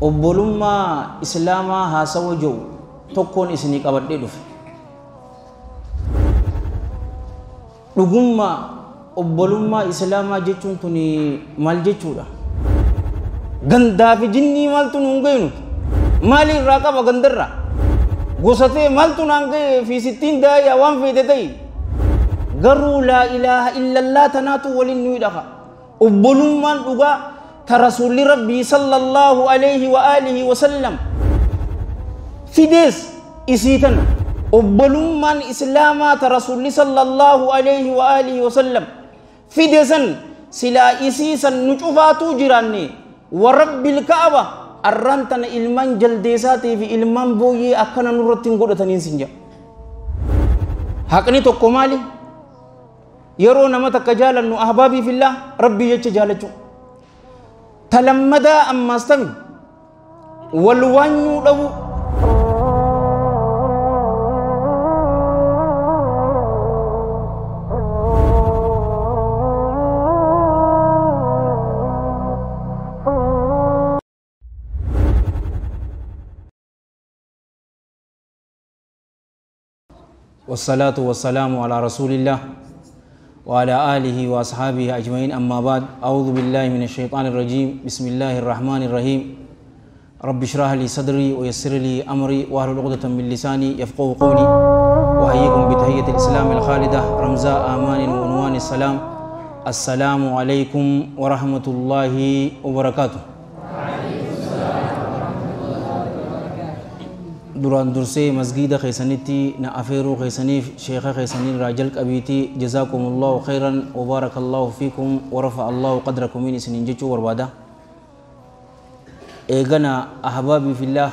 Obbolummaa Islaamaa haasawa jiru tokkoon isinii qabadhee dhufe. Dhugummaa obbolummaa Islaamaa jechuun tuni maal jechuudha? Gandaa fi jinnii maaltu nuun ga'e nuti? Maali irraa qaba gandarraa? Gosa ta'e maaltu naan ga'e fi sittiin daayaa waan feete ta'e? Garuu laa ilaaha illallah tanaatu waliin nuyi dhaqa. Obbolummaan dhugaa ta rasuulli rabbii sallallahu alayhi wa alihi wa sallam fidees isii tana. Obbolummaan Islaamaa ta rasuulli sallallahu alayhi wa alihi wa sallam fide san silaa isii san nu cufaatuu jiraanne wa rabbil ka'aba arraan tana ilmaan jaldeesaatii fi ilmaan booyyee akkana nurratti hin godhataniin sin jedha. Haqni tokko maali? Yeroo nama takka jaalannu ahbaabii fillah rabbii jecha jaalachuu. Talammadaa ammaas tami wal waanyuu dhabuu. والصلاة والسلام على رسول الله وعلى آله وأصحابه أجمعين أما بعد أعوذ بالله من الشيطان الرجيم بسم الله الرحمن الرحيم رب اشرح لي صدري ويسر لي أمري واحلل عقدة من لساني يفقهوا قولي وأحييكم بتحية الإسلام الخالدة رمزاء آمان وعنوان السلام السلام عليكم ورحمة الله وبركاته. Duraan dursee masgiida keessanitti na afeeruu keessaniif sheeka keessanii irraa jalqabiitii jazaakumullahu khayran wa baarakallahu fiikum wa rafa'a Allahu qadrakum isiniin jechuu barbaada. Eegana ahbaabii fillah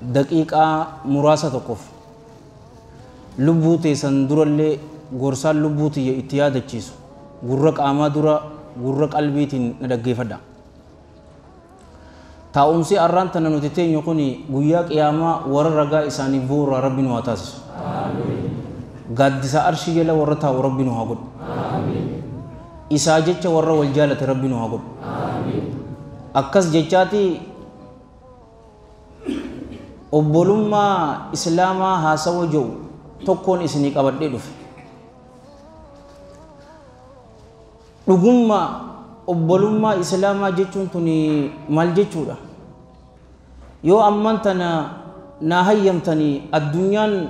daqiiqaa muraasa tokkoof lubbuu teessan durallee gorsaan lubbuu tiyya itti yaadachiisu gurra qaamaa dura gurra qalbiitiin na dhaggeeffadha. Taa'umsi arraan tana nuti teenyu kun guyyaa qiyaamaa warra ragaa isaaniif bu'uuraa rabbi nu haa taasisu. Gaaddisa arshii jala warra taa'u rabbi nu haa godhu. Isaa jecha warra wal jaalate rabbi nu haa godhu. Akkas jechaati obbolummaa Islaamaa haasawa jiru tokkoon isinii qabadhee dhufe. Dhugummaa obbolummaa Islaamaa jechuun tuni maal jechuudha? Yoo amman tana naa hayyamtanii addunyaan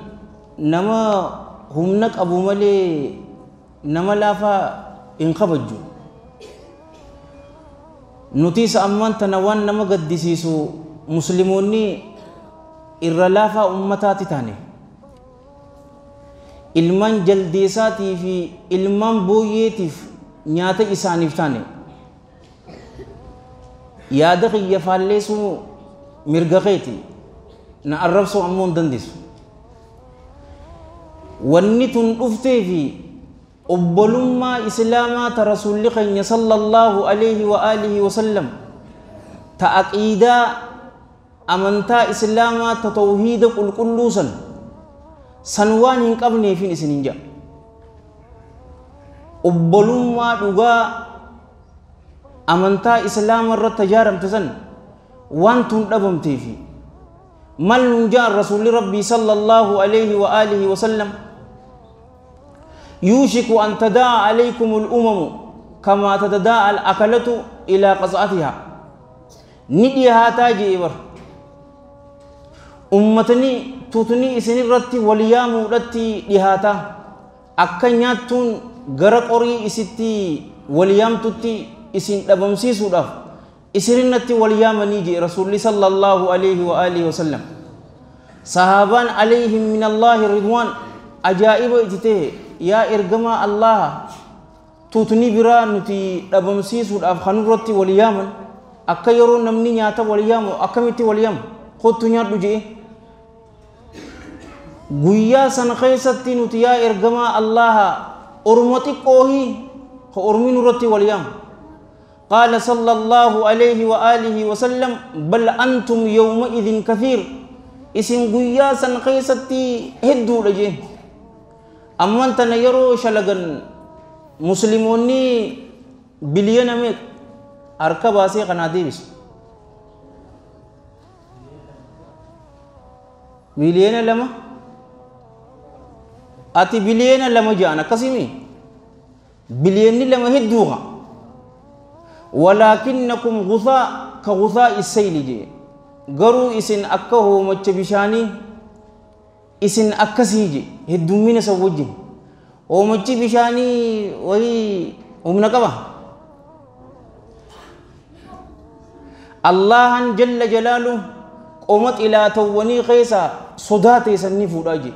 nama humna qabu malee nama laafaa hin kabajju. Nutis amman tana waan nama gaddisiisu musliimoonni irra laafaa ummataati taane. Ilmaan jaldeessaatii fi ilmaan booyyeetiif nyaata isaaniif taane. Yaada kiyya faalleessuu mirga keeti na arrabsuu ammoo hin dandeessu. Wanni tun dhuftee fi obbolummaa Islaamaa ta rasuulli keenya sallallahu alayhi wa alihi wa sallam ta aqiidaa amantaa Islaamaa ta tawhiida qulqulluu san san waan hin qabneefin isiniin jedha. Obbolummaa dhugaa amantaa Islaama irratti ijaaramte san waan tun dhabamteefi mal nun ja'an rasuulli rabbii sallallahu alayhi wa alihi wa sallam yuushiku an tadaa'a alaykum al-umamu kamaa tadaa'a al-akalatu ilaa qas'atiha ni dhihaataa jee bar ummatni tutni isin irratti wal yaamuudhatti dhihaataa akka nyaattuun gara qorii isitti wal yaamtutti isin dhabamsiisuudhaaf isinitti wal yaamanii jee rasuulli sallallahu alayhi wa alihi wa sallam. Sahaabaan alayhim min Allahi ridwaan ajaa'iba itti ta'e yaa ergamaa Allaha tutni biraa nuti dhabamsiisuudhaaf kanurratti wal yaaman akka yeroo namni nyaata wal yaamu akkamitti wal yaamu kottu nyaadhu jee guyyaa san keessatti nuti yaa ergamaa Allaha orma xiqqoohi ka ormi nurratti wal yaamu. قال صلى الله عليه وآله وسلم بل أنتم يومئذ كثير إسن قياسا قيستي هدو لجيه أما أنت نيرو شلغن مسلموني بليون ميك Harka baasee kanaa deebisu. 2 miliyoona ati 2 biliyoona ja'an akkasimi 2 biliyoonni hedduuqa. ولكنكم غثاء كغثاء السيل jee garuu isin akka hoomacha bishaanii isin akkasii je heddummina san wajjin hoomachi bishaanii wayii humna qaba. Allahan jalla jalaalu qoma xilaatawwanii keessaa sodaa teessan ni fuudhaa je.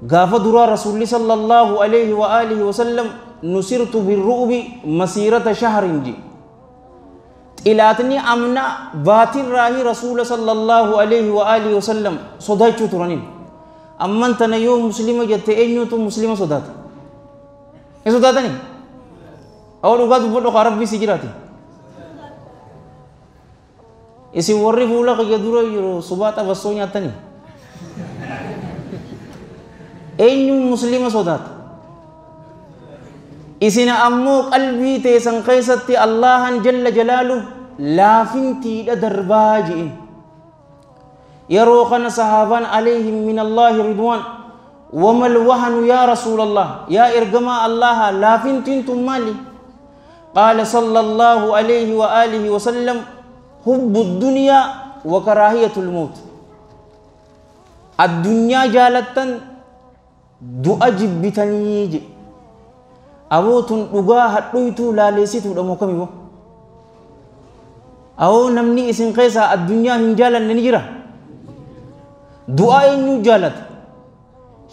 Gaafa duraa Rasuulli صلى الله عليه وآله وسلم نصرت بالرعب مسيرة شهر je. Xilaatni amna baatirraahi Rasuula صلى الله عليه وآله وسلم sodaachuu turaniin. Amman tana yoo muslima jette eenyutu muslima sodaata? Hin sodaatanii? Awwa, dhugaa dubbadhu kaa Rabbii si jiraate. Isin warri fuula kiyya dura jiru subaa xabassoo nyaattanii? Eenyuun muslima sodaata? Isin ammoo qalbii teessan keessatti Allahan jalla jalaalu laafintiidha darbaa je'in. Yeroo kana sahaabaan عليهم من الله رضوان وما الوهن يا رسول الله yaa ergamaa Allaha, laafintiin tun maali? قال صلى الله عليه وآله وسلم حب الدنيا وكراهية الموت. Addunyaa jaalattan, du'a jibbitanii je. Abootun dhugaa hadhoytuu laaleessituudha moo kami moo? Awoo, namni isin keessaa addunyaa hin jaalanne ni jira? Du'aa eenyu jaalata?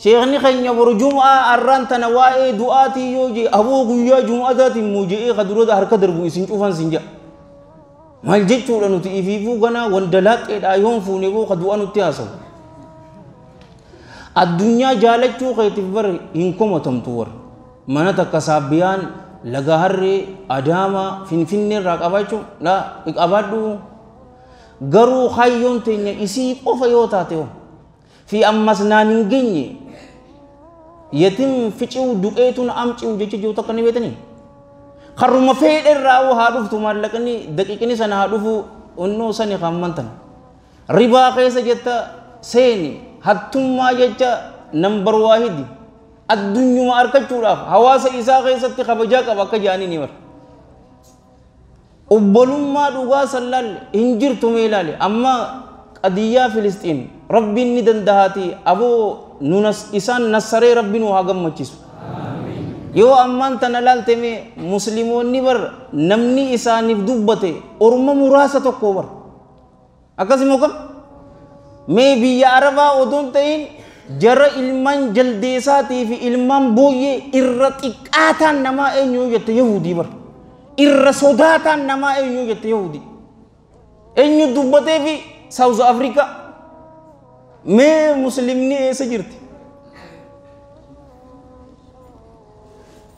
Sheekni keenya boru jum'aa arraan tana waa'ee du'aatii yoo jee, aboo guyyaa jum'ataatiin muu je'ee ka durata harka darbu isin cufan sin jedha. Maal jechuudha, nuti ifiifuu ganaa wandalaaxeedhaa yoon fuune boo ka du'a nutti haasawu. Addunyaa jaalachuu keetiif bar hin komatamtu warra. Mana takka Saabbiyaan, Laga Harree, Adaama, Finfinnee irraa qabaachuu qabaadhu. Garuu hayyoon teenya isii qofa yoo taate hoo fi ammas naan hin geenye yetim ficiu duqeetun amciu jecha jiru takka ni beetanii. Karruma fedhe irraa haa dhuftu, maallaqni daqiiqni sana haa dhufu, onnoo sani hammantan. Ribaa keessa jetta seeni, hattummaa jecha nambar waahidi addunyuma argachuudhaaf hawaasa isaa keessatti kabajaa qaba akka jedhanii ni bara. Obbolummaa dhugaa sallaalle hin jirtu. Mee ilaale amma qadiyyaa Filisxiin. Rabbiin ni dandahaati aboo nunas isaan nassaree Rabbi nu haa gammachiisu. Yoo ammaan tana laalte mee musliimoonni bar namni isaaniif dubbate orma muraasa tokko bar. Akkasuma kam mee biyya Arabaa odoon ta'in jara ilmaan jaldeessaatii fi ilmaan booyyee irra xiqqaataan namaa eenyu jette Yahudii bar. Irra sodaataan namaa eenyu jette Yahudii. Eenyu dubbatee fi South Africa. Mee muslimni eessa jirti?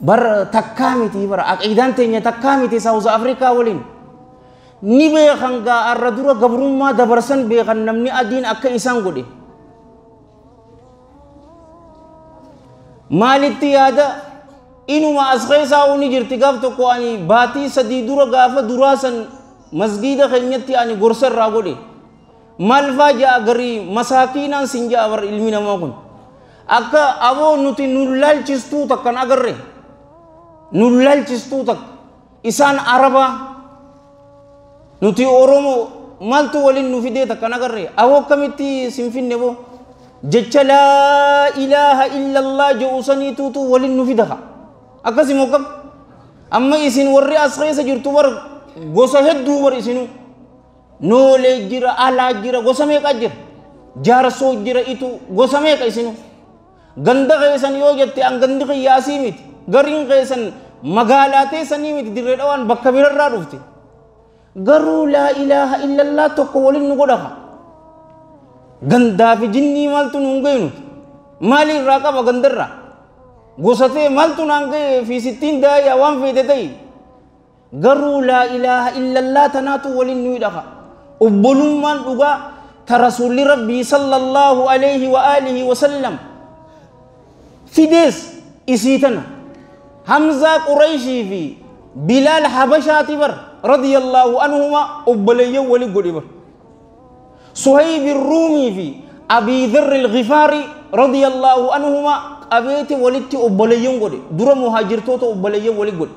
Bar takkaa miti bara, aqiidaan teenya takkaa miti South Africa waliin. Ni beekan gaa, arra dura gabrummaa dabarsan beekan namni adiin akka isaan godhe. Maalitti yaada inuma as keessaa ni jirti. Gaaf tokko ani baatii 3 dura gaafa duraa san masgiida keenyatti ani gorsa irraa godhe. Maal faa ja'a garii masaakiinaan sin ja'a bar ilmi namaa kun. Akka aboo nuti nu laalchistuu takkan agarre. Nu laalchistuu takka. Isaan Arabaa nuti Oromoo maaltu waliin nu fidee takkan agarre. Aboo akkamitti sin finne boo? Jecha لا إله إلا الله jedhu saniituutu waliin nu fida. Akkasuma kam amma isin warri as keessa jirtu bar gosa hedduu bar isinuu noolee jira, alaa jira, gosa meeqa jira, jaarsoo jira, itu gosa meeqa isinuu. Ganda keessan yoo jette an gandi qiyyaasii miti, gariin keessan magaalaa teessanii miti, Dirree Dhawaan bakka birarraa dhufte, garuu لا إله إلا الله tokko waliin nu godha. Gandaa fi jinnii maaltu nuun gahe? Nuti maali irraa qaba gandarraa gosatee maaltu naan gahe? Fi sittiin daayaa waan feete ta'e, garuu لا إله إلا الله tanaatu waliin nu hidha. Obbolummaan dhugaa ta Rasuulli Rabbii صلى الله عليه وآله وسلم fidees isii tana. Hamzaa Qurayshii fi Bilaal Habashaati bar. رضي الله عنهما أبلي ولي قدبر صهيب الرومي في أبي ذر الغفاري رضي الله عنهما أبيت ولدت أبلي قدي در مهاجرتوت أبلي ولي قدي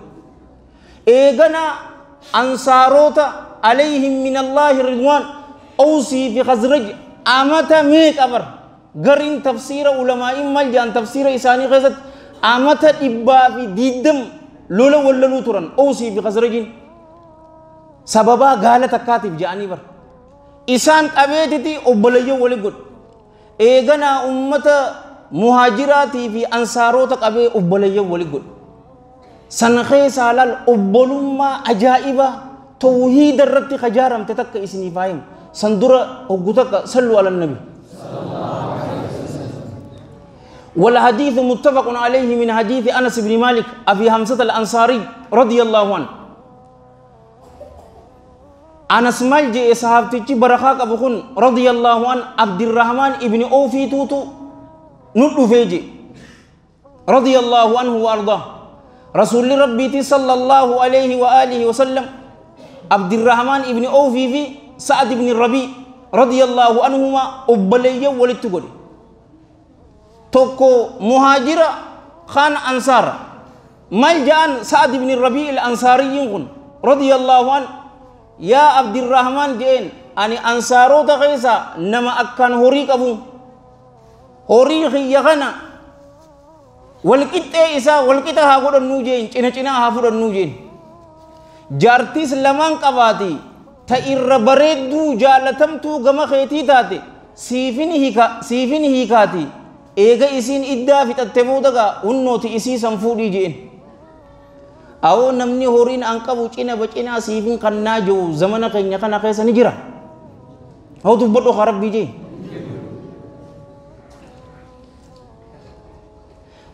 إيغنا أنصاروتا عليهم من الله الرضوان أوصي في خزرج أمتا ميك أبر قرين تفسير علماء ملجان تفسير إساني غزت أمتا إبا في ديدم لولا ولا لوترن أوصي في خزرجين سببا قالت كاتب جاني بر إسان أبيتي أبلي ولي قد إيغنا أمة مهاجراتي في أنصاروتك أبي أبلي ولي قد سنخي سالال أبلما أجائبة توحيد الرت خجارم تتك إسني فاهم سندرة أقوتك صلوا على النبي. والحديث متفق عليه من حديث أنس بن مالك أبي همسة الأنصاري رضي الله عنه. أنس مالجي صحابتي برخاك أبو خن رضي الله عنه عبد الرحمن ابن أوفي توتو ندفيجي رضي الله عنه وأرضاه. رسول ربي صلى الله عليه وآله وسلم عبد الرحمن ابن أوفي في سعد بن الربيع رضي الله عنهما أبلي ولتقولي توكو مهاجرة خان أنصار ملجأ سعد بن الربيع الأنصاري رضي الله عنه يا عبد الرحمن جين أني أنصارو تغيسا نما أكان هوريك أبو هوريك يغنى والكتة إسا والكتة هاقود النوجين چنا چنا هاقود النوجين جارتيس لمان قباتي تئر بريدو جالتمتو غم خيتي تاتي سيفين هيكاتي إيغا إسين إدّا في تتبودغا ونوتي إسي سنفودي جين أو نمني هورين أنقبو چنا بچنا سيفين قناجو زمنا قنيا خيسا نجرا أو تبطو خرب بيجي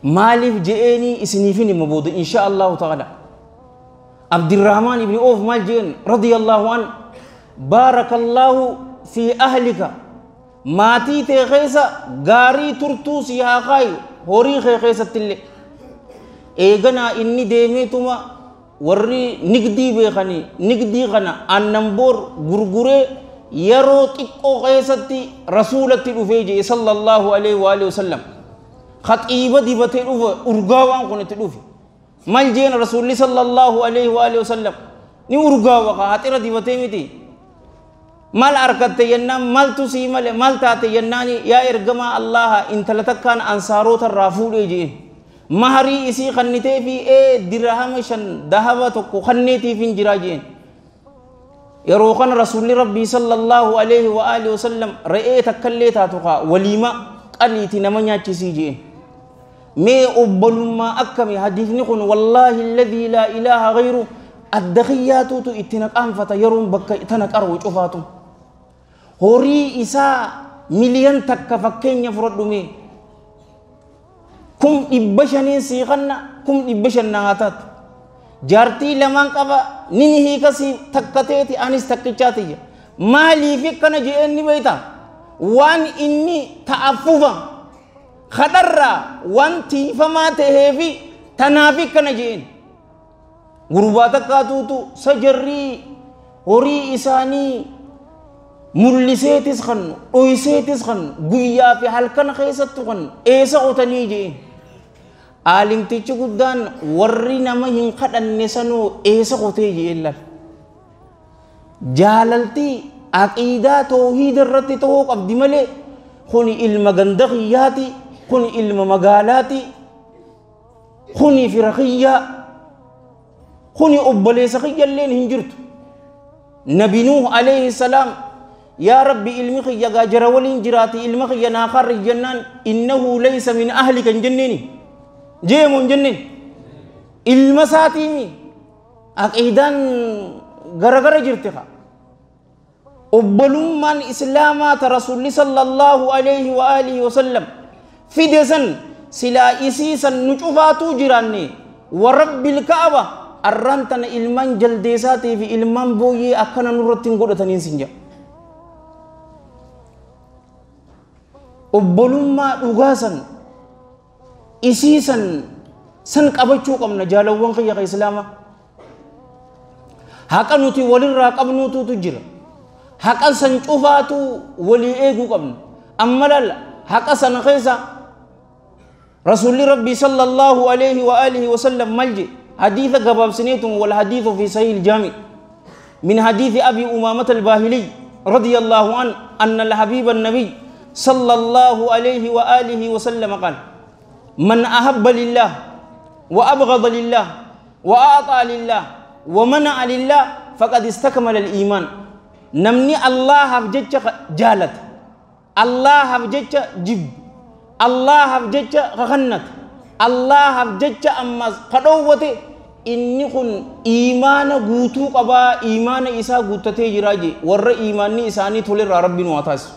مالف جئني إسنيفين مبود إن شاء الله تعالى. عبد الرحمن بن أوف مال جئن رضي الله عنه بارك الله في أهلك ماتي تخيسا غاري ترتو سيها خاي هوري خيسا تلي إيغنا إني ديميتما وري نقدي بيخني نقدي غنا النمبور غرغري يرو تكو خيستي رسولتي رفيجي صلى الله عليه وآله وسلم خطيبة ديبتي رفو أرغاوان كنت رفو مال جين رسول الله صلى الله عليه وآله وسلم ني أرغاوا خاطر ديبتي متي مال أركت ينا مال تسي مال مال تاتي يناني يا إرجما الله إن تلتكان أنصاروت الرافول يجين مهري إسي خنتي في إيه درهم شن ذهب تكو خنتي في جراجين يروخن رسول ربي صلى الله عليه وآله وسلم رأيت كليتا تقا وليما قليتي نمنيا تسيجين مي أبلما أكمي حديث نكون والله الذي لا إله غيره الدخيات تو اتنك أنفتا يرون بك اتنك أروج أفاتو هوري إسا مليون تكفكين يفرد مي كم إبشنين سيغنا كم إبشن نهاتات جارتي لمن قبا نيني كسي تكتيتي أنيس تكتشاتي مالي في كنا جئني بيتا وان إني تعففا خدرا وان تيفما تهفي تنافي كنا جئن غرباتا كاتوتو سجري هوري إساني ملسيتس خن أويسيتس خن قويا في حالكن خيستو خن إيسا أوتني جئن عالم تيجي قدان ورينا ما ينقد النسانو إيسا قتيجي إلا جاللتي عقيدة توحيد الرت توق عبد ملك خوني علم غندقياتي خوني علم مقالاتي خوني فرقية خوني أبلي سخية اللين هنجرت نبي نوح عليه السلام يا ربي علمي خيا غاجر ولين جراتي علمي خيا ناخر الجنان إنه ليس من أهلك جنني جيمون جنن المساتيمي أكيدان غرغر جرتها أبلوم من إسلامات رسول صلى الله عليه وآله وسلم في دسن سلا إسيسا نشوفاتو جيراني ورب الكعبة الرنتن إلمان جلديساتي في إلمان بوي أكنا نورتين قدتنين سنجا أبلوم ما أغاسن إسيسا سن قبچو قمنا جالوان خيا إسلاما Haqa nuti walirraa qabnuutu jira. Haqa san cufaatu walii eeguu qabna. Amma laal haqa sana keessa Rasuulli Rabbii sallallahu alayhi wa alihi wa sallam maal jedhe? Hadiisa gabaabsineetum wal hadiisu fi sahih al-jaami min hadiisi Abi Umaamata al-Baahili radiyallahu an anna al-habiba an-nabiy sallallahu alayhi wa alihi wa sallam qaal man ahabba lillah wa abghada lillah wa a'ta lillah wa mana'a lillah faqad istakmala al-iman. Namni Allahaaf jecha jaalata, Allahaaf jecha jibbu, Allahaaf jecha kakannata, Allahaaf jecha ammas kadhoowwate, inni kun iimaana guutuu qabaa, iimaana isaa guuttatee jiraa jee. Warra iimaanni isaanii tolerraa Rabbi nu haa taasisu.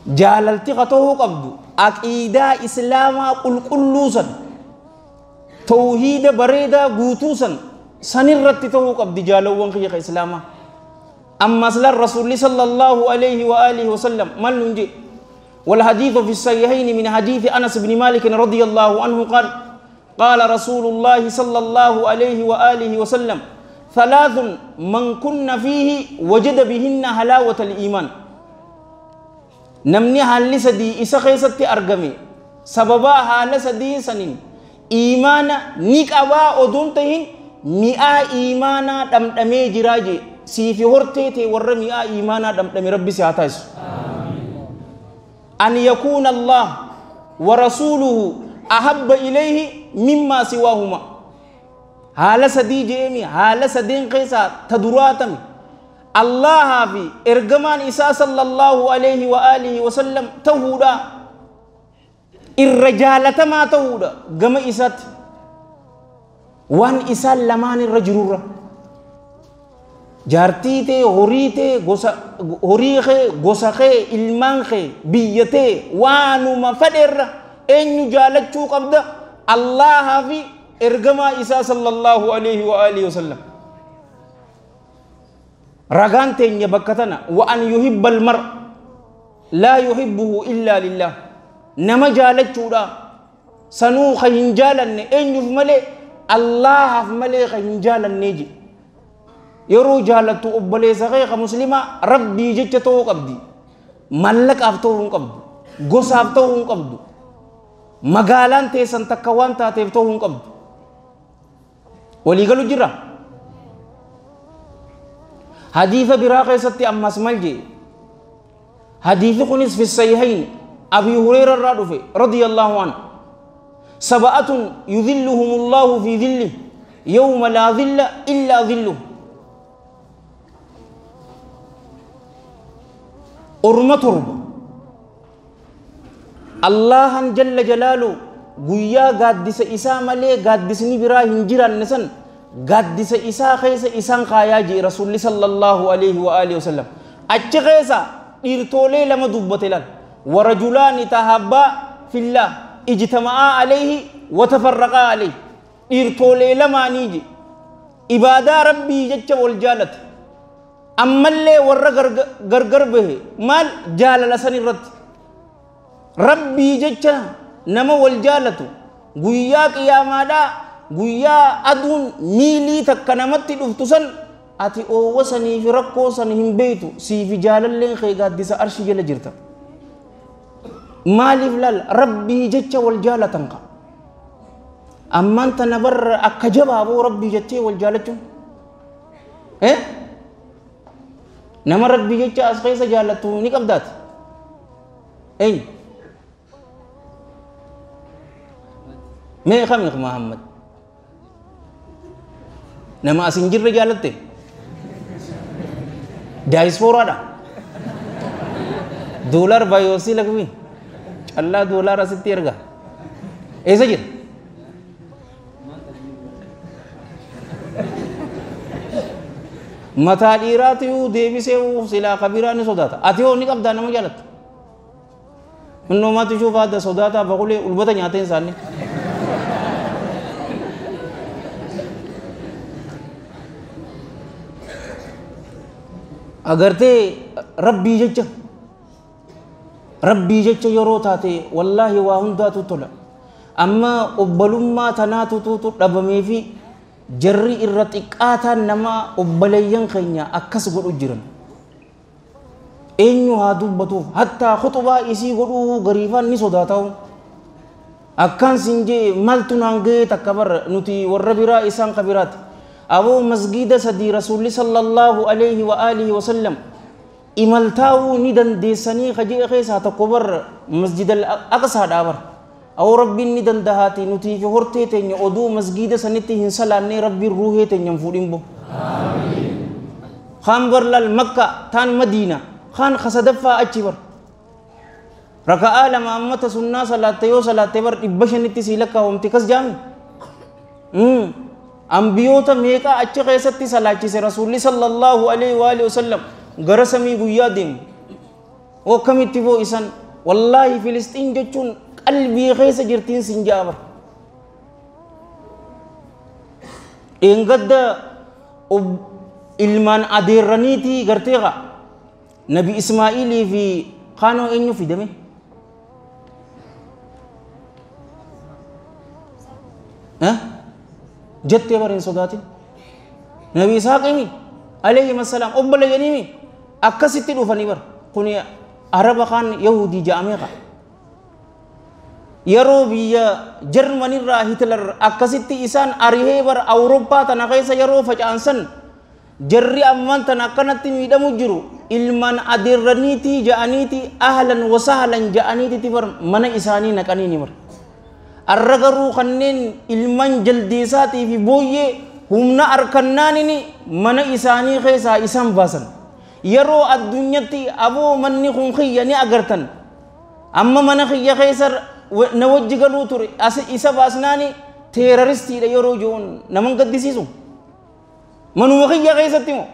Jaalalti ka ta'uu qabdu aqiidaa islaamaa qulqulluu san, tawhiida bareedaa guutuu san sanirratti ta'uu qabdi jaalawwan kiyya ka islaamaa. Ammas lan Rasuulli sallallahu alayhi wa alihi wa sallam maal nuun jee? والحديث في الصحيحين من حديث أنس بن مالك رضي الله عنه قال قال رسول الله صلى الله عليه وآله وسلم ثلاث من كن فيه وجد بهن حلاوة الإيمان. نمني حال سدي إسا خيستي أرقمي سببا حال سدي سنين إيمان نيك أبا أدونتهن مئة إيمانا دمدمي جراجي سيفي هرتي ور مئة إيمانا دمدمي ربي سياتاس. أن يكون الله ورسوله أحب إليه مما سواهما. حال سدي جيمي حال سدين قيسا تدراتم الله في إرجمان إسا صلى الله عليه وآله وسلم تهودا الرجالة ما تهودا جم إسات وان إسا لمان الرجل jaartii tee, horii tee, gosa horii kee, gosa kee, ilmaan kee, biyya tee, waanuma fedheerra eenyu jaalachuu qabda? Allahaa fi ergamaa isaa sallallahu alayhi wa alihi wa sallam. Ragaan teenya bakka tana wa an yuhibba al-mar laa yuhibbuhu illa lillah. Nama jaalachuudha sanuu ka hin jaalanne eenyuuf malee? Allahaaf malee ka hin jaalannee jedhe. Yeroo jaalattu obboleessa kee ka muslimaa Rabbii jecha ta'uu qabdi, mallaqaaf ta'uu hin qabdu, gosaaf ta'uu hin qabdu, magaalaan teessan takka waan taateef ta'uu hin qabdu. Waliigalu jira. Hadiisa biraa keessatti ammas maal jee? Hadiisi kunis fi sahihayn Abi Hurayra irraa dhufe radiyallahu anhu. Sab'atun yudhilluhumullahu fi dhillihi yawma laa dhilla illaa dhilluhu. Orma torba Allahan jalla jalaalu guyyaa gaaddisa isaa malee gaaddisni biraa hin jiraanne san gaaddisa isaa keessa isaan kaayaa jee Rasuulli sallallahu alayhi wa alihi wasallam. Achi keessa dhiirtolee lama dubbate laal. Warajulaani tahabbaa fillah ijtama'aa alayhi wa tafarraqaa alayhi. Dhiirtolee lamaanii jee ibaadaa Rabbii jecha wal jaalate. Ammallee warra gargar bahe maal jaalala san irratti Rabbii jecha nama wal jaalatu guyyaa qiyaamaadhaa guyyaa aduun miilii takka namatti dhuftu san ati oowwa sanii fi rakkoo san hin beeytu siifi jaalalleen kee gaaddisa arshi jala jirta. Maaliif laal? Rabbii jecha wal jaalatan qa. Ammaan tana barra akka jabaaboo Rabbii jettee wal jaalachuun nama Rabbii jecha as keessa jaallattu ni qabdaati. Eenyu? Mee kami Muhammad? Nama as hin jirre jaalatte? Daayispooraadha. Doolaar baay'oosii lakmi. Callaa doolaar asitti erga. Eessa jira? Mataa dhiiraatu deebisee silaa kabiraa ni sodaata. Ati hoo ni qabdaa nama jaalatta? Innoomaatu shuufaa adda sodaataa baqulee ulbata nyaateen isaanii. Agartee Rabbii jecha Rabbii jecha yeroo taate wallaahi waa hundaatu tola. Amma obbolummaa tanaatu dhabamee fi Jarri irra xiqqaataan nama obboleeyyan keenya akkas godhu jiran. Eenyu haa dubbatuuf hattaa khutubaa isii godhuu gariifaan ni sodaatawu. Akkaan siin jee maaltu naan ga'ee takka barra nuti warra biraa isaan kabiraati. Aboo masgiida sadii rasuulli sallallahu alaihi wa alihi wa sallam imaltaa'uu ni dandeessanii kajee keessaa tokko barra masjida aqsaadhaa bara. Awoo rabbiin ni dandahaati nuti fi hortee teenya oduu masgiida sanitti hin salaannee rabbiin ruuhee teenya hin fuudhin bo. Kaan bar laal Makka taan Madiina kaan kasadaffaa achi bar. Raka'aa lama ammata sunnaa salaatte yoo salaatte bar 500tti sii lakkaawamti kas jaami. Ambiyoota meeqaa achi keessatti salaachise rasuulli sallallahu alaihi wa alihi wasallam gara samii guyyaa deemu. Akkamitti boo isan wallaahi Filisxiin jechuun qalbii keessa jirtiin sin ja'a bar. Dheengadda ilmaan adeerraniitii gartee qa Nabi Ismaa'ilii fi kaanoo eenyu fidame? Jettee bar hin sodaatin. Nabi Isaaqimi alayhi assalaam obboleeyyaniimi akkasitti dhufanii bar kuni Araba kaan Yahudii ja'amee qa. Yeroo biyya Jarmanirraa Hitler akkasitti isaan arihee bar Awurooppaa tana keessa yeroo faca'ansan jarri ammaan tana akkanatti miidhamu jiru ilmaan adeerraniitii ja'aniiti ahlan wa sahlan ja'aniititi bar mana isaanii naqanii ni bar. Arra garuu kanneen ilmaan jaldeessaatii fi booyyee humna harkannaanini mana isaanii keessaa isaan baasan. Yeroo addunyatti aboo manni kun kiyya ni agartan. Amma mana kiyya keessa na wajji galuu ture as isa baasnaani teeraristiidha yeroo jiruun naman gaddisiisu. Manuma kiyya keessatti moo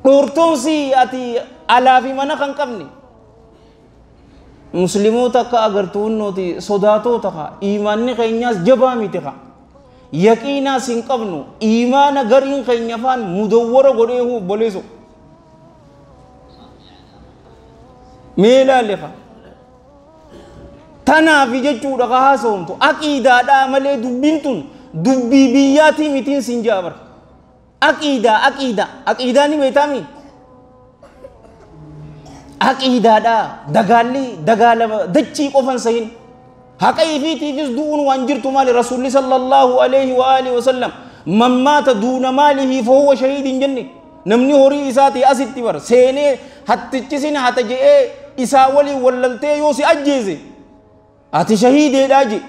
dhoortoonsi ati alaa fi mana kan qabne. Musliimoota akka agartu hunnooti sodaatota kaa iimaanni keenyaas jabaa miti kaa yaqiinaas hin qabnu iimaana gariin keenya faan mudawwara godhee obboleessu. Mee ilaali kaa tanaaf jechuudha kaa haasawamtu aqiidaadhaa malee dubbiin tun dubbii biyyaatii mitiin siin ja'a bara. Aqiidaa aqiidaa aqiidaa ni beektaami. Aqiidaadhaa dagaalli dagaalama dachii qofan sahin haqa ifiitiifis du'uun waan jirtu maali rasuulli sallallahu alaihi wa alihi wasallam man maata duuna maalihi fahuwa shahiid hin jenne namni horii isaatii asitti bar seenee hattichisin hata je'ee isaa waliin wallaltee yoo si ajjeese ati shahiideedhaa je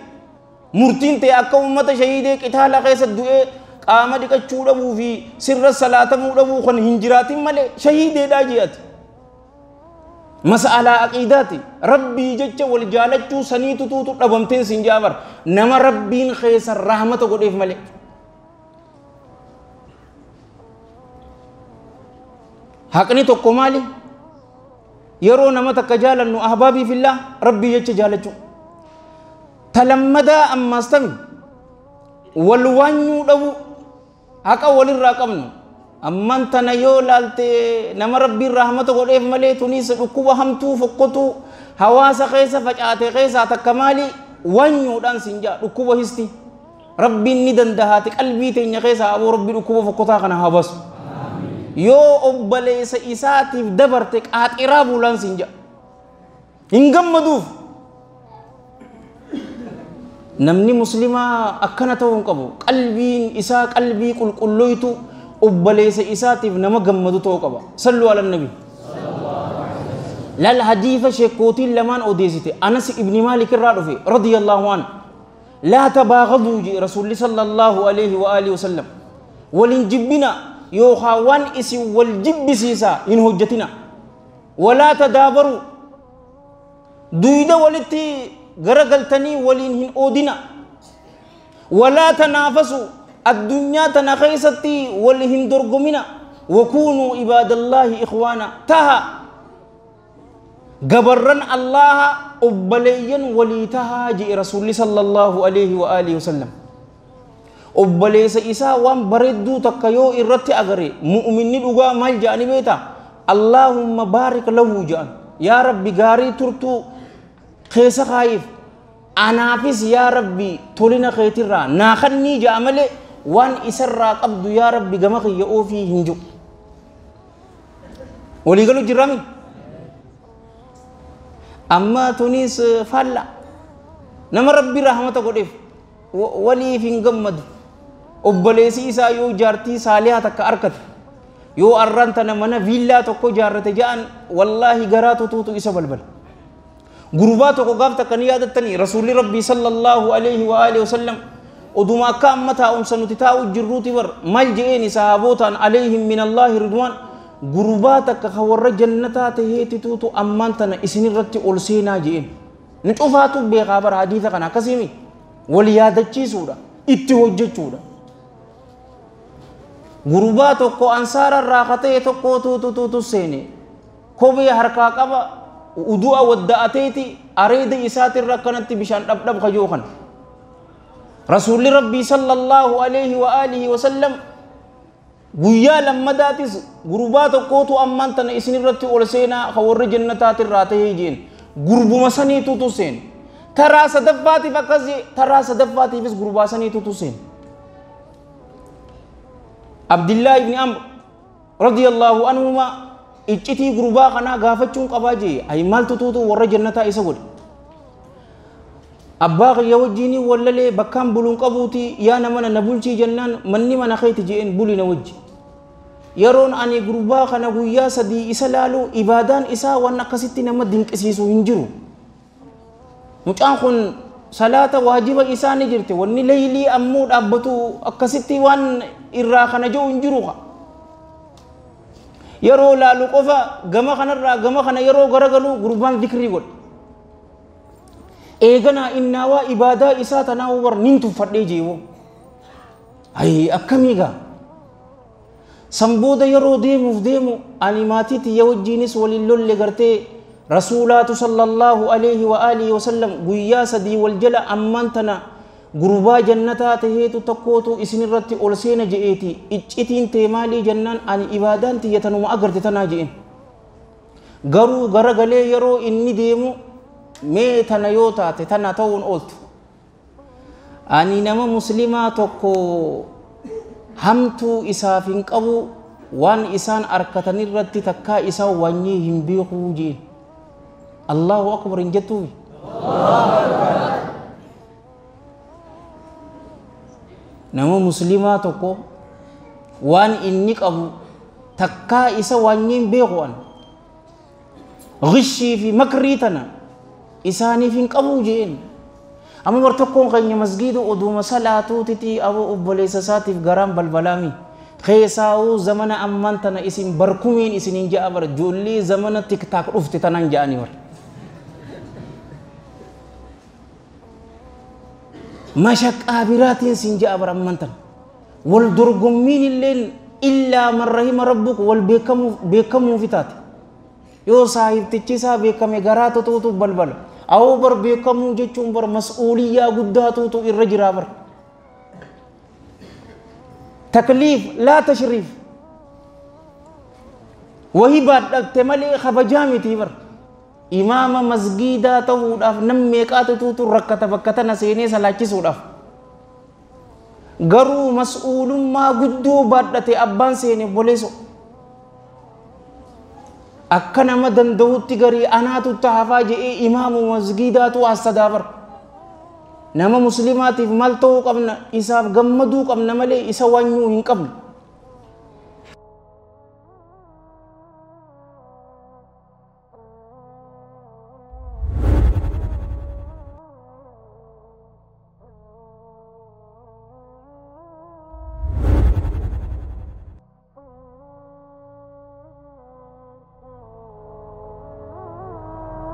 murtiin ta'e akka ummata shahiidee qitaala keessa du'ee qaama dhiqachuu dhabuu fi sirra salaatamuu dhabuu kan hin jiraatin malee shahiideedhaa je ati. Mas'alaa aqiidaati rabbii jecha wal jaalachuu saniitu tuutu dhabamteen siin jaabar nama rabbiin keessa rahmata godheef malee. Haqni tokko maali? Yeroo nama takka jaalannu ahbaabii fillah rabbii jecha jaalachuu. Talammadaa ammaas tami wal waanyuu dhabu haqa walirraa qabnu. Ammaan tana yoo laalte nama rabbiin rahmata godheef malee tunis dhukkuba hamtuu fokkotuu hawaasa keessa facaate keessaa takka maali waanyuudhaan siin jaa dhukkuba histi. Rabbiin ni dandahaati qalbii teenya keessaa aboo rabbi dhukkuba fokkotaa kana haa baasu. Yoo obboleessa isaatiif dabarte qaaxiraa bulaan siin jaa. Hin gammaduuf. Namni muslimaa akkana ta'uu hin qabu. Qalbiin isaa qalbii qulqullooytu obboleessa isaatiif nama gammadu ta'uu qaba. Sallu ala nabi. Lal hadiisa sheekootiin lamaan odeessite Anas ibni Maalik irraa dhufe radiyallahu anhu. Laa tabaagadu jee rasuulli sallallahu alaihi wa alihi wasallam. Waliin jibbina yookaan waan isin wal jibbisiisaa hin hojjetina. Walaa tadaabaru duyda walitti garagaltanii waliin hin oodina. Walaa tanaafasu addunyaa tana keessatti wal hin dorgomina. Wakuunuu ibaadallaahi ikhwaana taha gabarran Allaha obboleeyyan walii tahaa jee rasuulli sallallahu alaihi wa alihi wasallam. Obboleessa isaa waan bareedduu takka yoo irratti agare mu'minni dhugaa maal jedhani beektaa? Allaahumma baarik lahu jedhan. Yaa Rabbi gaarii turtuu keessa kaayiif. Anaafis yaa Rabbi tolina keetirraa naa kannii ja'a malee waan isarraa qabdu yaa Rabbi gama kiyya oofii hin jiru. Waliigalu jirrami? Amma tunis faalla. Nama Rabbi rahmata godheef waliif hin gammadu. Obboleessi isaa yoo jaartii saalihaa takka arkate yoo arraan tana mana viillaa tokko jaarrate ja'an wallaahi garaa tutuutu isa balbala. Gurbaa tokko gaaf takka ni yaadattanii Rasuulli Rabbii sallallahu alaihi wa alihi wasallam oduma akka amma taa'umsa nuti taa'u jirruuti bar maal je'eeni sahaabootaan alayhim min Allaahi ridwaan gurbaa takka ka warra jannataa taheetituutu ammaan tana isinirratti ol seenaa je'een. Nu cufaatu beekaa bara hadiisa kana akkasiimi wal yaadachiisuudha itti hojjechuudha. Gurbaa tokko ansaara irraa ka ta'e tokko tuutu seene kophee harkaa qaba udu'a wadda'ateeti areeda isaatirra akkanatti bishaan dhabdhab kajoo kana. Rasuulli Rabbii sallallahu alaihi wa alihi wa sallam guyyaa lammadaatis gurbaa tokkootu ammaan tana isinirratti ol seenaa ka warri jannataatirraa tahee jeen gurbuma saniitutu seen. Taraa sadaffaatiif akkas jee taraa sadaffaatiifis gurbaa saniitutu seen. Abdillaa ibni Amr radiyallahu anhuma iccitii gurbaa kanaa gaafachuun qabaa jee ay maaltu tuutu warra jannataa isa godhe. Abbaa kiyya wajjiinii wallalee bakkaan buluun qabuuti yaa nama na bulchii jennaan manni mana keeti je'een buli na wajji. Yeroon ani gurbaa kana guyyaa sadii isa laalu ibaadaan isaa waan akkasitti nama dinqisiisu hin jiru. Mucaan kun salaata waajiba isaa ni jirti wanni leeylii ammoo dhaabbatu akkasitti waan irraa kana jiru hin jiru. Yeroo laalu qofa gama kanarraa gama kana yeroo garagalu gurbaan zikrii godhe. Eeganaa innaawaa ibaadaa isaa tanaa war nin tuffadhee jeewoo. Ay akkamii gaa? San booda yeroo deemuuf deemu ani maatii tiyya wajjiinis waliin lolle gartee Rasuulaatu sallallahu alaihi wa alihi wa sallam guyyaa sadii wal jala ammaan tana gurbaa jannataa taheetu tokkootu isinirratti ol seena je'eeti iccitiin tee maalii jennaan ani ibaadaan tiyya tanuma agarte tanaa je'en. Garuu garagalee yeroo inni deemu mee tana yoo taate tana ta'uun ooltu. Ani nama muslimaa tokko hamtuu isaaf hin qabu waan isaan arkatanirratti takkaa isaan wanyii hin beekuu jeen. Allahu akbar hin jettuufi. Nama muslimaa tokko waan inni qabu takkaa isa wanyii hin beeku an. Ghishii fi makrii tana isaaniif hin qabu jeen. Amma bar tokkoon keenya masgiida oduma salaatuutiti aboo obboleessa isaatiif garaan balbalaami. Keessaawuu zamana ammaan tana isin barkumiin isiniin ja'a bara ijoollee zamana tiktaak dhufte tanaan ja'anii bara. Mashaqqaa biraatiin sin ja'a bara ammaan tana. Wal dorgommiin illeen illaa man rahima rabbuk wal beekamuufi taate. Yoo saahibtichi isaa beekame garaa tutuutu balbala. Awoo bar beekamuu jechuun bar mas'uuliyyaa guddaatuutu irra jiraa bar. Takliif laa tashriif. Wahii baadhatte malee kabajaa miti bar. Imaama masgiidaa ta'uudhaaf nam meeqaatutu rakkata bakka tana seenee salaachisuudhaaf. Garuu mas'uulummaa guddoo baadhate abbaan seene obboleesso. Akka nama danda'utti garii anaatu hafaa je'ee imaamu masgiidaatu hassadaa bar. Nama muslimaatiif maal ta'uu qabna isaaf gammaduu qabna malee isa wanyuu hin qabnu.